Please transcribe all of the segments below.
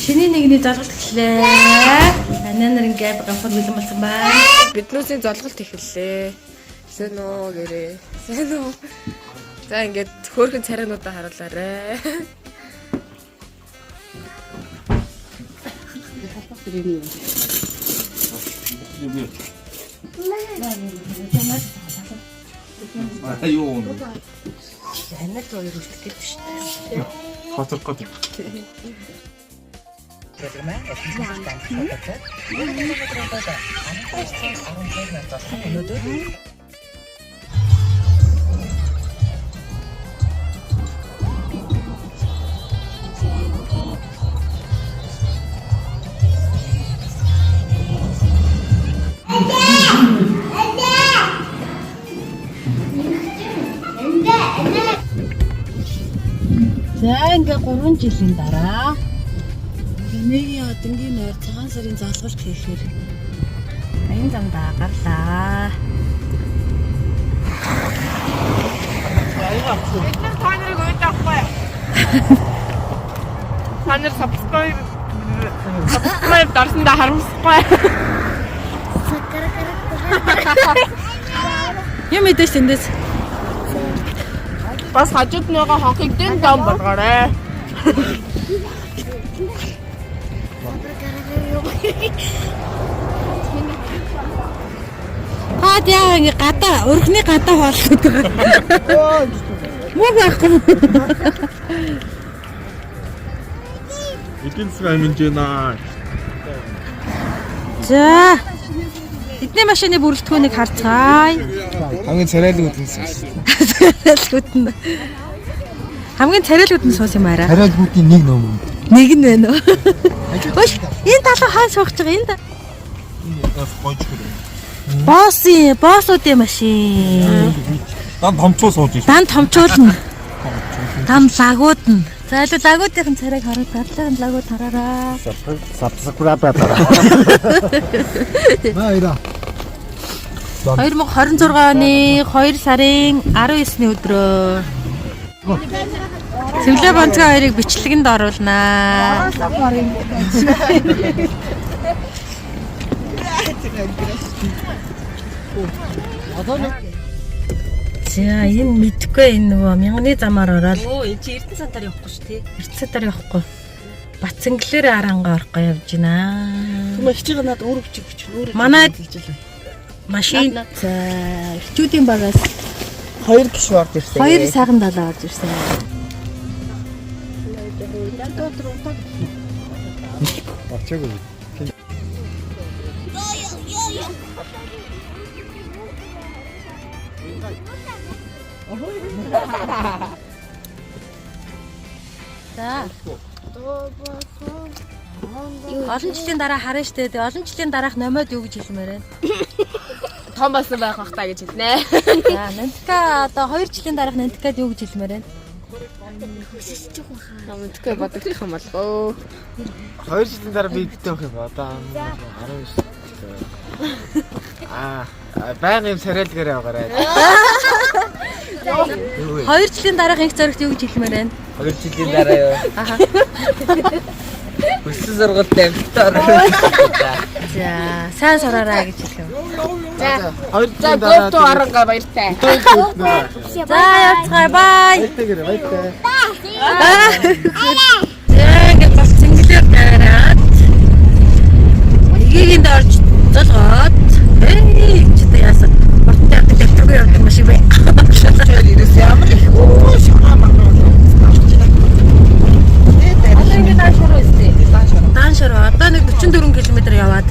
Шинийн нэгний золголт эхэллээ. Анаа нар ингээ гавхад бэлэн болсон байна. Биднүүсийн золголт эхэллээ. Сайн уу гэрээ. Сайн уу. За ингээд хөөрхөн царайнуудаа харуулаарэ. Юу юм? Анаа ч хоёр үлдэх гээд шүү дээ. Хоцорох гэдэг. За ингээ 3 жилийн дараа Гинегийн одонгийн нойр цагаан сарын золголт хийхээр аян замдаа гарлаа. Бид нар та нарыг уйдаахгүй. Та нар subscribe дарсандаа харамсахгүй. Юм мэдээж тэндээс. Бас хажууд нь байгаа хонхыг дэн дом болгоорой. Хаад яа ингээ гадаа өрхний гадаа хооллоод байгаа. Муу байхгүй. Эдийн засгийн хэмжээ наа. За. Эдний машины бүрэлдэхүүнийг харцгаая. Хамгийн царайлгууд нь суусан. Царайлгууд нь. Хамгийн царайлгууд нь суус юм арай. Царайлгуудын нэг ном. Нэг нь байна уу? Өөш, энэ талаа хаан суух гэж байгаа энэ. Бас гойч хэрэг. Боссын, боссуудын машин. Дан томчуу сууж иш. Дан томчуулна. Дан лагуудна. За илүү лагуудын царайг хараад дадлын лагууд хараараа. Subscribe дараа. Наира. 2026 оны 2 сарын 19-ний өдрөө. Цэвлээ бонцгой хоёрыг бичлэгэнд оруулнаа. За энэ мэдхгүй энэ нөгөө мянганы замаар ороод Өө энэ чи Эрдэнэ сантаар явахгүй шүү дээ. Эрдэнэ сантаар явахгүй. Батсанглэр арангаа орохгүй явж байна. Түмээ хичээг над өөр бичиг бичнэ. Өөр Манай- хэлж байлаа. Машин за эрчүүдийн багаас Хоёр гишүүн орж ирсэн. хоёр сайхан далаа орж ирсэн. Очоогүй. За. Олон жилийн дараа харна штэ. Тэгээ олон жилийн дараах номиод юу гэж хэлмээр байна? Том болсон байх бах та гэж хэлнэ. За, Нантка одоо 2 жилийн дараах Нанткад юу гэж хэлмээр байна? Мэдхгүй бодогдох юм болов. 2 жилийн дараа би эдтэй байх юм ба. Одоо 19. Аа, баян юм царайлгаар яваарай. 2 жилийн дараах инх зоригт юу гэж хэлмээр байна? 2 жилийн дараа юу? Аха. Хүссэн сургуульд амжилттай орно. За, сайн сураарай гэж хэлэх юм. За 2 за жилийн дараа GoPro оронгаа баяртай. За, явцгаая. Бай. Баяртай гэрээ, баяртай. За, ингээд бас цэнгэлээр дайраад эгээгэнд орж золгоод эй чи та яасан? Хурдан явдаг дэвтэргүй явдаг юм шиг бай. Ерөөс ямар их өө шахаа махаа. Одоо ингээд дааш руу өстэй. Даан шороо одоо нэг 44 км яваад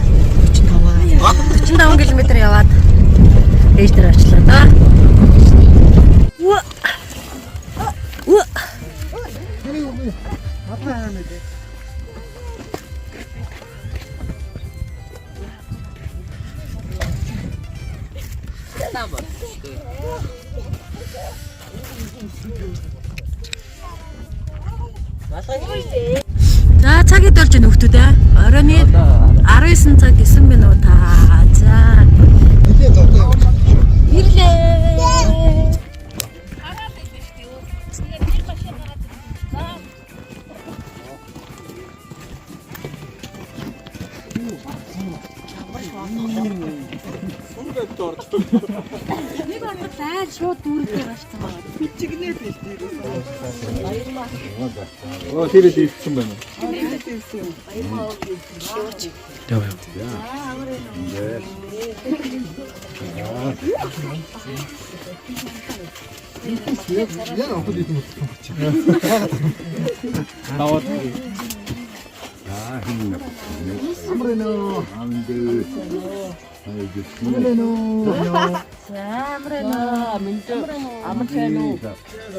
45 км яваад ээж дээр очлоо доо. Үа. Үа. За цаг хэд болж байна хүмүүс ээ? Оройн 19 цаг 9 минут аа. За. Ирлээ. Нэг бодлоо айл шууд дүүргээр гарсан байна. Оо тэрэл ирсэн байна. За амар ээ. Амар сайн уу?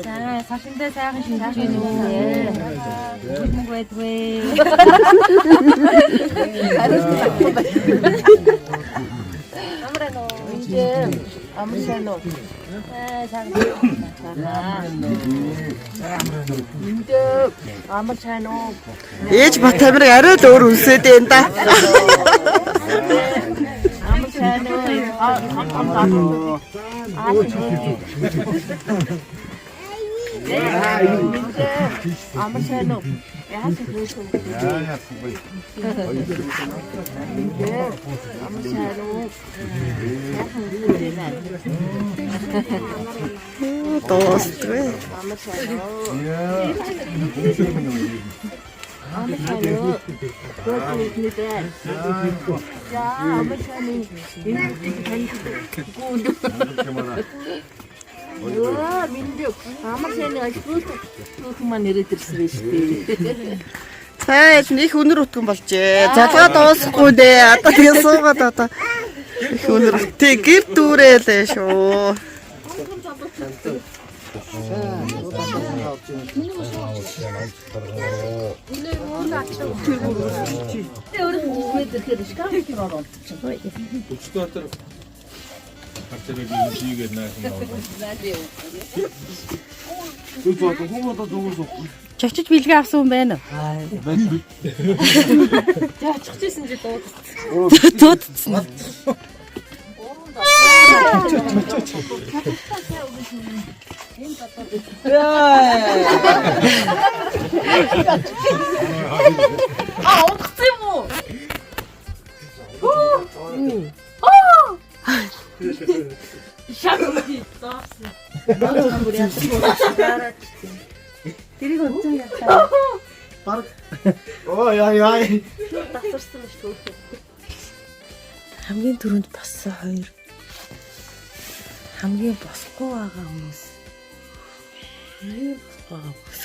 За сашиндаа сайхан шинжиж гин үү? Мөнгө байдгүй. Амар ээ. Амар сайн уу? Аа сайхан. Амар сайн уу? Ээж бат амир арай л өөр үнсээд байна да. Амар сайн уу? Амар сайн уу? Яасан хөөсөн? Амар сайн уу? Яасан хөөсөн? Дуустгүй. Амар сайн уу? Амар сайн уу? Гөөдний дээ. За амар сайн уу? Энэ танд Йоо, минь амар сайн альбуу түүхэн маань ирээд ирсэн байж тээ. За ээж нь их өнөр утган болжээ. Золгоо дуусахгүй дээ. Одоо тэгээ суугаад одоо их өнөр. Тэг гэр дүүрээлээ шүү. Өчтөр тэр гарч ирээд ийгээд наасан байна. Чочиж бэлгээ авсан хүн байна уу? Очихжсэн чи дууд. Дуудсан. А унтсан юм уу? Тэрийг унтсан яхаа. Оо яа яа. Хамгийн түрүүнд боссон хоёр. Хамгийн босхгүй байгаа хүмүүс. Хамгийн босхгүй байгаа хүмүүс.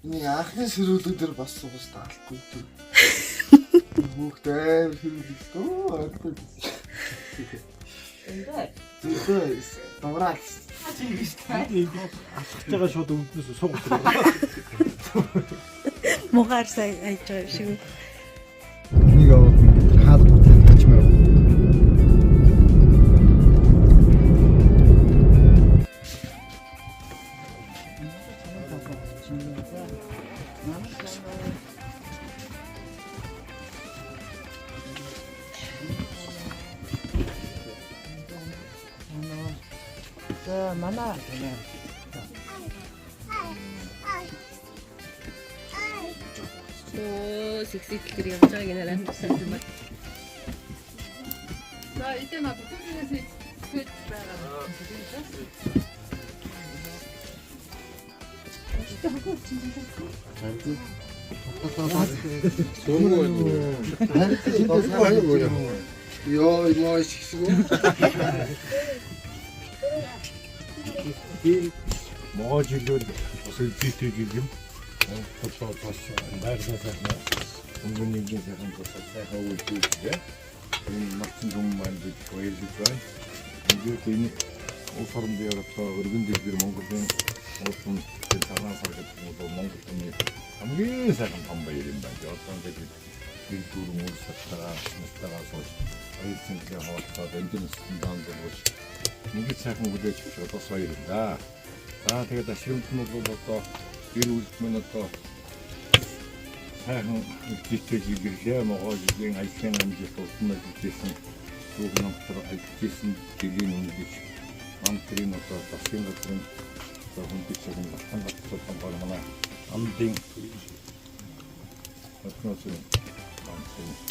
Нэг анхны сэрүүлэг дээр бас сууж таалахгүй дээ. Хүүхд амар сэрүүлэг дөө. Зөө дуурай. Алхаж байгаа шууд өвднөөс суух. Мугаар сайн хайж байгаа юм шиг. Нэг аваад ингээд тэр хаалга бүтээд очимаар байна. Оо, секси гэхэр явж байгааг нэрээ. За эдээ над түүнээс итгэж байгаа. Йоо, моо шигсгүү. Могоо жилүүд бас үлдээтэй гэх юм. Монголоо бас байрлал сайхан өнгөн нэгэн сайхан бас сайхан үйлдэлтэй. Энэ марцсан түмэн маань бид баярлаж байна. Ингээд энэ улс орон дээр одоо өргөн дэлгэр Монголын улс үндэстэн цагаан сар гэдэг нь бол Монгол хүний хамгийн сайхан том баяр юм байна. Одоо ингээд бид гэр дүүрэн үр сартайгаа настайгаа сууж баяр цэнгэлээ хоолтоод өндөр насны даан дургуул ингээд сайхан хүлээж авч бас баяр юм да. За тэгээд ашигт нь бол одоо гэр бүлд мань одоо Сайхан зүйтэй жил ирлээ. Могоо жилийн ажлын амжилт улам ажилласан түүх номтор ажиллаж исэн жилийн үнэлж ман тэрийн одоо засгийн газрын одоо хөндөж цагийн алтан гац гол манай амдын хотноос юм.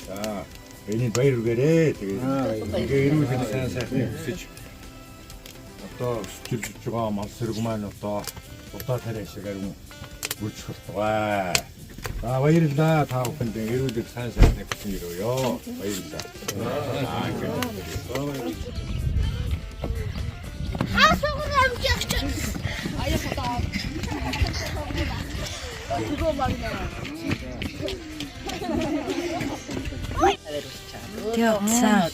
За, энэ баяр хүргээрээ. Тэгээд ингээ эрүүл мэнд сайн сайхныг хүсэж одоо өсчилж байгаа мал сэрэг маань одоо удаа тариа шиг ариун бүрчих болтугай. За, баярлалаа, та бүхэнд эрүүл мэнд сайн сайхныг хүсэн өрөөё. Баярлалаа. Аа, ингээ. Тэгсэн.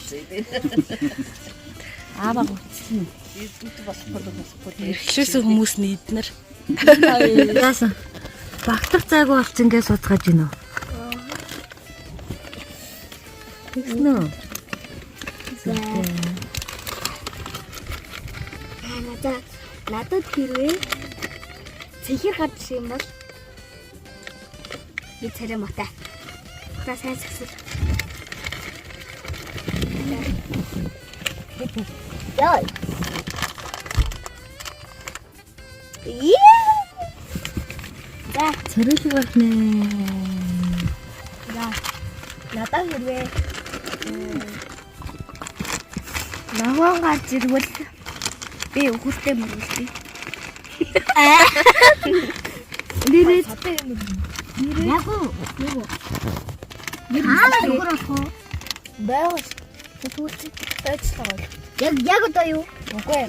Аава гүцсэн. Эрхлээсэн хүмүүс нь эднэр. Яасан? Багтах зайгүй болсон гэж сууцгааж гинөө. Тэгсэн үү? Надад надад хэрвээ цэнхэр гарч ирэх юм бол би царай мотой. Одоо сайн сагсвал. Яа. Ее. За, Царайлаг байх нэ. за. Надад хэрвээ ногоон гарч ирвэл би өхөртэй мөргөлтөй. Нэрээ Яг уу. Яг уу. Хаана өхөр болох вэ? Байвал тэгвэл байцлаа бол. Яг яг одоо юу? Үгүй ээ.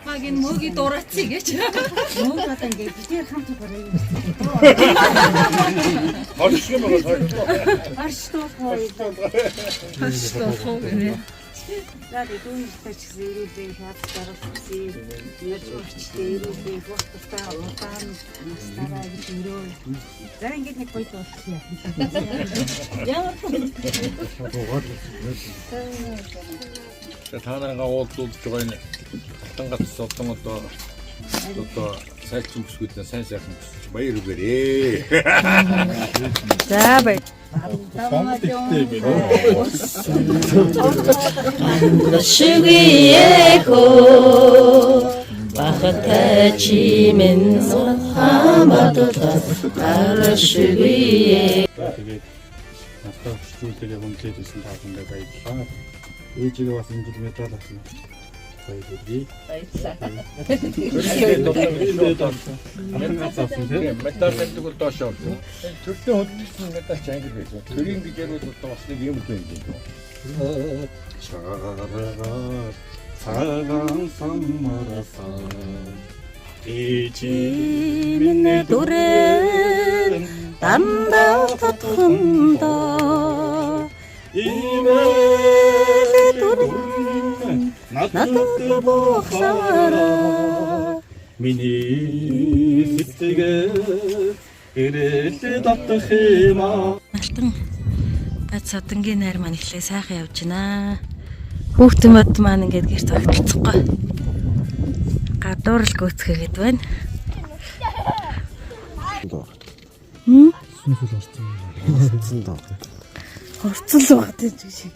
Маг энэ мөөгийн дуурайцъя гэж. Хорш юм байгаа. Харш болох гэнэ. За, дүүнертэй ч гэсэн эрүүл хяад дарах гэсэн. Нэр өөрчтэй эрүүл хурдтай удаан настараа гэж өрөө. За, ингэж нэг гоё болчихъя. Ямар За, та нараа уулзуулж байгаа энэ алтан гац содон одоо сайчин бүсгүүдээ сайн сайхан бүсч баяр хүргээрээ. За, баяр. Тэгээд надтай хөшүүлтэйгээ хүндлээд ирсэн та бүхэндээ баярлалаа. Ээжигээ бас энэ жил медаль авсан. Баярлалаа. Медаль авсан тийм. Медаль гэдэг бол доош орсон. Төрлийн хөдөлгсөн медаль ч англи байсан. Төрийн гэж ярил одоо бас нэг юм л юм. Чаргаар цагаан самарсан Ээжийн дүрэн дандаа татхандаа имэл дүрэн надад бохсараа миний сэтгэл гэрэл татах юм аа. Алтан гац садангийн найр маань эхлээ сайхан явж байна. Хүүхдэн бод маань ингээд гэрт багталцахгүй. Гадуур л гүйцгээгээд байна. Хм? Орцсон доо. Хорцол багт юм шиг.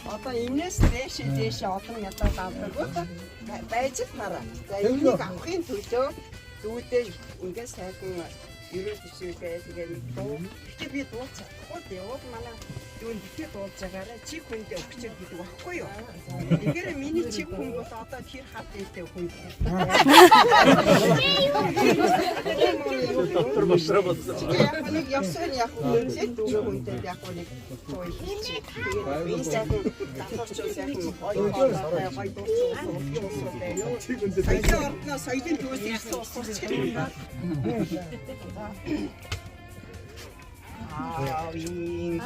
Одоо энэс дээшээ дээшээ олон ядаад авдаг байж л хараа. За, энийг авахын төлөө дүүдээ ингээд сайхан ерөөл төсөөлөө, тэгээ нэг дуу. Гэхдээ би дуу чадахгүй, яваад манай Дүүн битгий дуулж байгаарай чиг хүндээ өгчөө гэдэг багхгүй юу. Тэгэхээр миний чиг хүн бол одоо тэр хат ээлтэй хүн. Доктор машраа болсон. Яг нэг явсан яг хүнсээ дүүгээ хүнтэй яг нэг туй хийчих. Тэгээд би сайхан залуучуу сайхан гоё хоолойтой гоё дуусан уусуу байна. Соёлын ордноо соёлын төвөөс ирсэн улсууч гэх юм байна. Аавын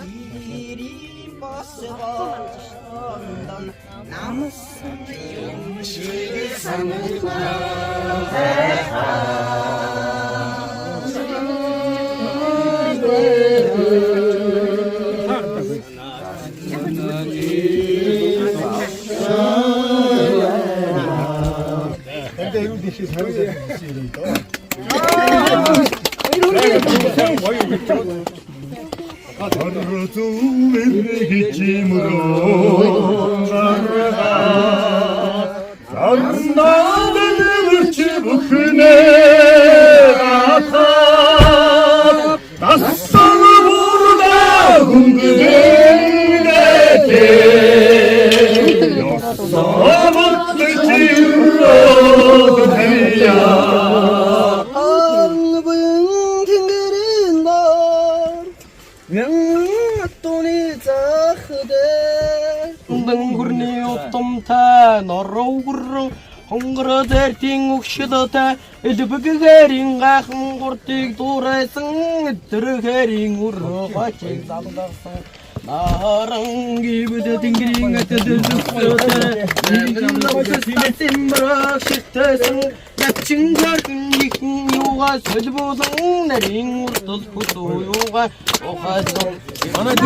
гэрийн босгондон намсан юм шиг санагдаа. Энд эрүүл дэшээ сарвал гэсэн юм доо. Хан буян тэнгэрийн доор мянган отооны зах дээр Дөнгөрний утамтай норов гүрэн хонгор дээртийн өгшөлтэй элбэгэрийн гайхан гурдыг дуурайсан өдрөхөрийн өрөө гочиг залгасан наран гибэд тэнгэрийн өтөд зөксөтэй ячин гэрхэн ихэн юугаа солбуулан нарийн урдл хөдөө юугаа ухаасан. Манай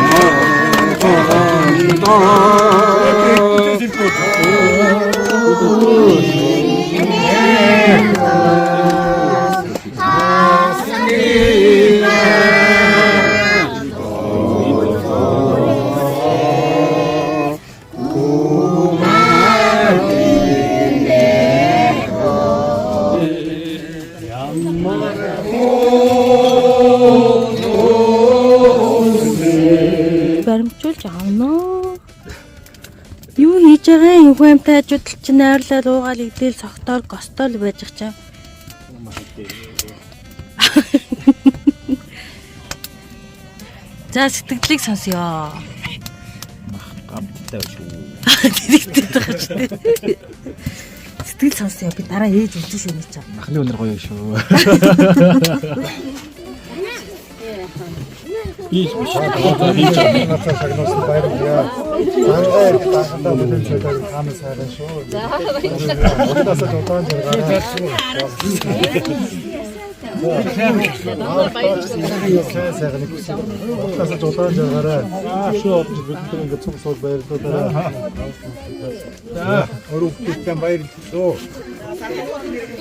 Баримтжуулж авна. Юу хийж байгаа юм? Хүн амтай хажуудал чинь ойрлол уугаал идэл цогтоор гостол байж чаа. За сэтгэлийг сонсъё. Гамттай шүү. Тэрэгтэй байгаа ч тий. Сэтгэл сонсъё. Би дараа ээж үзэн шүү нэг чам. Махны өнөр гоё шүү. Би надад шагнуулсан баярлалаа. Зангаа их дахандаа бүлээн цайдаг хаана сайхан шүү. За баярлалаа. Удаас удаан жаргаарай. Баярлалаа. Сайхан хүсье. Удаас удаан жаргаарай. Шүү олж бид нар ингээд цуг сууж баярлалаа. За өөр хүүхдүүдтэй баярлалаа.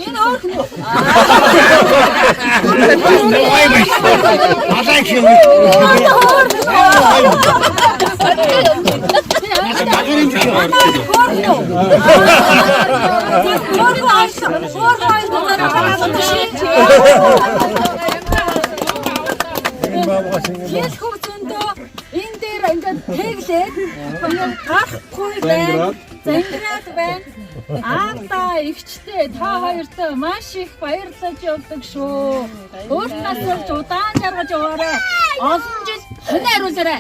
Энэ өөр нь. Хэл хөвзөндөө энэ дээр ингээд тэглээд гарахгүй байна. Зангираад байна. Аавда эгчтэй та хоёртой маш их баярлаж явдаг шүү. Өөрт нас болж удаан жаргаж яваарай. Олон жил хүнээ хариулаарай.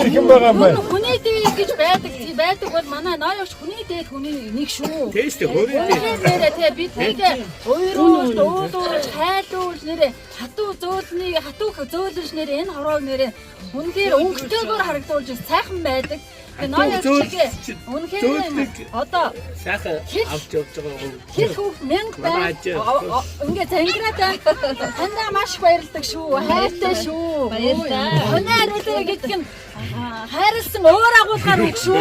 Ихэн байгаа юм байна. Хүний дээд гэж байдаг байдаг бол манай ноёогч хүний дээд хүний нэг шүү. Тийш үү хөрөө. Үнэхээр нэрээ тий биднийг уйруулж, уулуулж, хайлуулж нэрээ хатуу зөөлнийг хатуу зөөлөж нэрээ энэ хороог нэрээ үнэхээр өнгөтэйгээр харагдуулж сайхан байдаг. Тэгээ ноёогчийг үнэхээр одоо Сайхан авч явж байгаа юм. хэл хүүхд мянга байна. Ингээ зангираад байна. Танаа маш их баярлдаг шүү. Хайртай шүү. Баярлалаа. Хүнээ хариулаа гэдэг нь хайрлсан өөр агуулгаар үг шүү.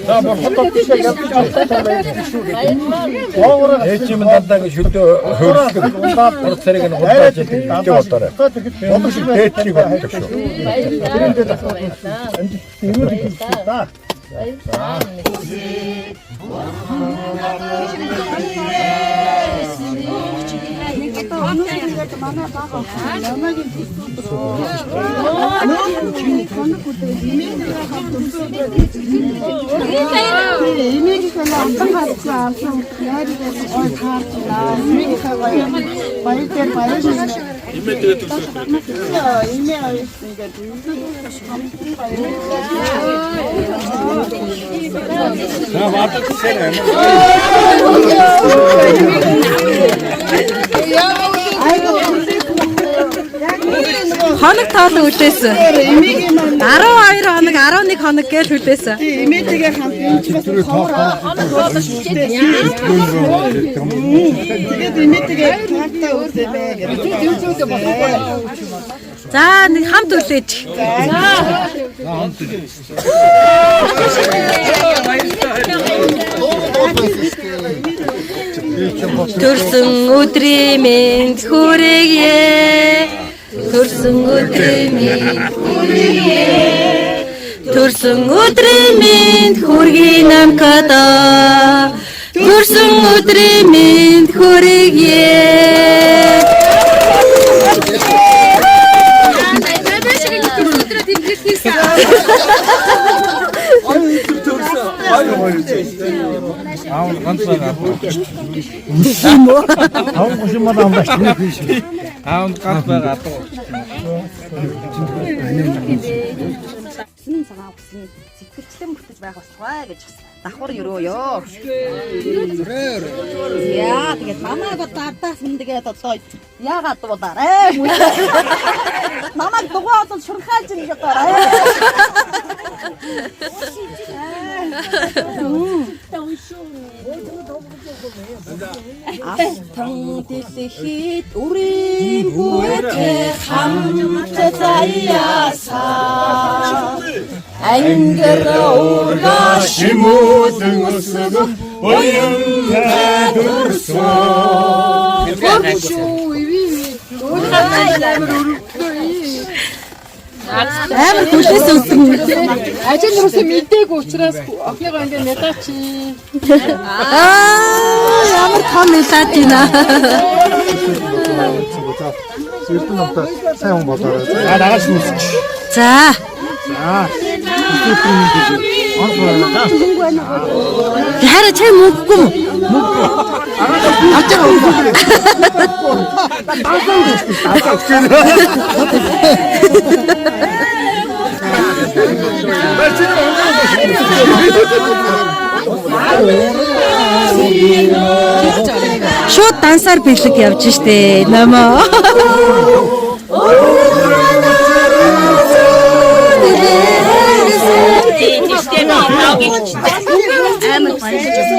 За хотод биш явж байгаа шүү гэдэг. Ээж юм дандаа ингэ шүдөө хөөрсгөл. Урд цариг нь гудаж идэг гэдэг бодоорой. Болон шиг дээдлийг боддог шүү. Баярлалаа. Амжилт эрүүл их шүү да. Хоног тоолон үлээсэн. 12 хоног, 11 хоног гэж хүлээсэн. Эмээтэйгээ хамт энэ ч бас ховор хоног тоолон шүтээд. Тэгээд эмээтэйгээ таартай үлдээ гэж. За нэг хамт үлээж. За. Төрсөн өдрийн мэнд хүргэе. Төрсөн өдрийн мэнд хүргэе. Төрсөн өдрийн мэнд хүргэе намкада. Төрсөн өдрийн мэнд хүргэе. Аав ганц байгаа. Юм уу? Аав гошин маа амдаач. Аав ганц байгаа. Хүснэн цагаан хүснэ сэтгэлчлэн бүтэж байх болтугай гэж бас давхар өрөөё. Яа тэгээд намайг одоо ардаас мэдгээд одоо яагаад дуулаарэ? Намайг дугаа бол шурхаалж ингэж бодоорой. Алтан дэлхийд үрийн бүртээ хамт заяасаа ангир ургаа шимүүдэн өсгөх уян тадурсан. Амар хүлээс өсөн. Ажил юусэн мдээгүй учраас охиныгоо ингээ медач. Аа ямар том медач байна. Эрдэнэ намтай сайн хүн болоорой. За дагаж нүсч. За. За. Хараа чи мөнгөгүй юм. Ачаа мөнгөгүй. Дансаа өгч. Шууд дансаар бэлэг явж штэ намаа. Амар баярлаж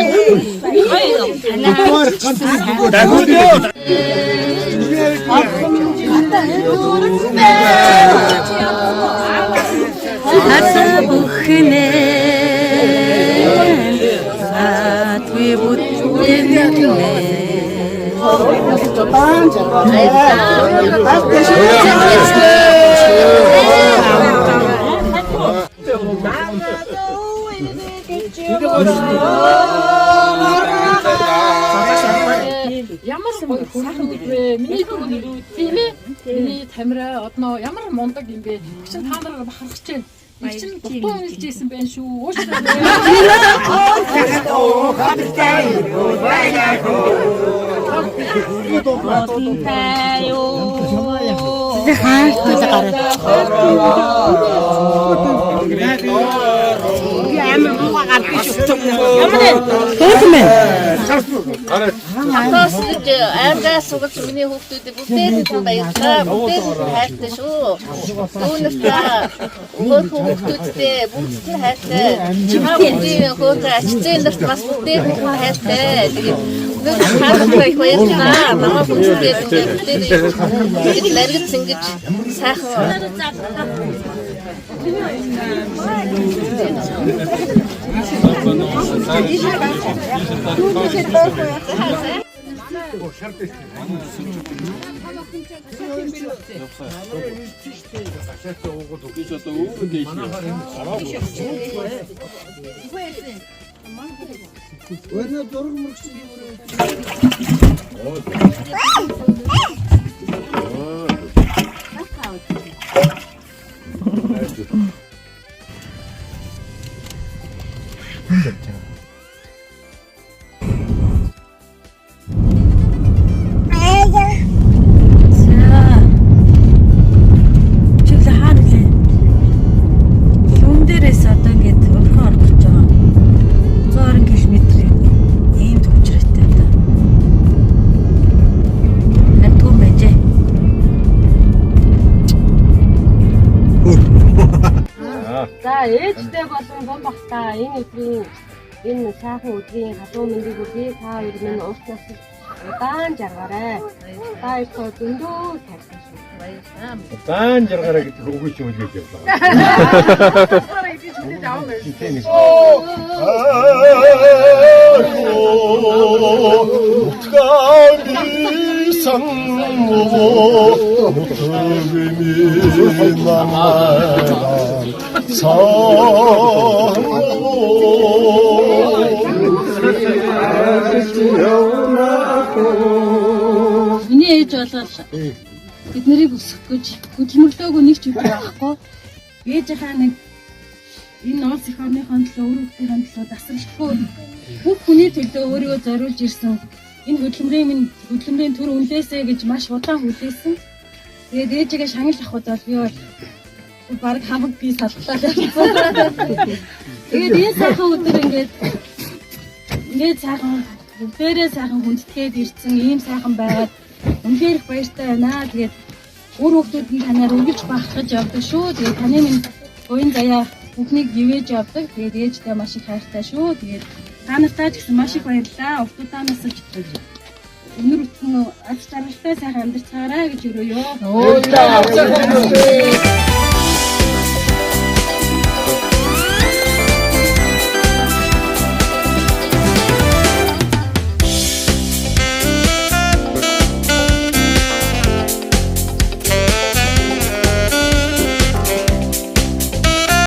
Хатаа бүхнээ садгүй бүтэнэ. Ямар гоё хүүхдүүд вэ? Миний дүү тийм ээ. Миний тамираа одноо ямар мундаг юм бэ? Чинь та нар бахархаж байна. Их чинь дутуу үнэлж исэн байх шүү. Уучлаарай. Хайртай гараа. Хөөрхөн байна. Атаас гэж аймгаас сугалж миний хүүхдүүдийг бүгдээр нь баярлалаа. Бүгдээр нь хайртай шүү. Дүүнэртэй хөөрхөн хүүхдүүдтэй бүгдд нь хайртай. Чамаа бүгдийн хөөрхөн ачцын нарт бас бүгдээр нь хайртай. Тэгээд өнөөдөр та нартай их баярлалаа. Намаа бүгдээ бүгдээр ингэж наргиц ингэж сайхан. Би ч одоо өөрөө дээш гараагүй. Өнөө зураг мөргсөн юм уу? Чиглэ хаана лээ? Лүн дээрээс одоо ингээд өрхөн орох гэж байгаа. 120 км ийм төвчрээтэй одоо. Хандгүй байжээ. За ээжтэй болон бом багтаа энэ өдрийн энэ сайхан өдрийн халуун мэндийг хүргэе. Та хоёр минь урт насалж удаан жаргаарай. Та хоёртоо зөндөө хайртай шүү. Баярлалаа. Удаан жаргаарай гэдэг үгүй ч юм л гэж явлаа. Миний ээж болол бид нарыг өсгөх гэж хөдөлмөрлөөгүй нэг ч өдөр байхгүй. Ээжийнхаа нэг энэ улс эх орныхон төлөө, үр хүүхдийн төлөө тасралтгүй бүх хүний төлөө өөрийгөө зориулж ирсэн. Энэ хөдөлмөрийн минь хөдөлмөрийн төр үнэлээсэй гэж маш удаан хүлээсэн. Тэгээд ээжигээ шагнал авахд бол би бол баг хамаг би салглаа л явсан. Тэгээд энэ сайхан өдөр ингээд ингээд сайхан бүгдээрээ сайхан хүндэтгээд ирсэн ийм сайхан байгаад үнэхээр их баяртай байна. Тэгээд үр хүүхдүүд нь танаар үргэлж бахархаж явдаг шүү. Тэгээд таны минь буян заяа бүхнийг ивэж явдаг. Тэгээд ээжтэй маш их хайртай шүү. Тэгээд та нартай ч гэсэн маш их баярлалаа. Урт удаан насалж өнөр өтгөн аз жаргалтай сайхан амьдарцгаарай гэж өрөөё. Өө за.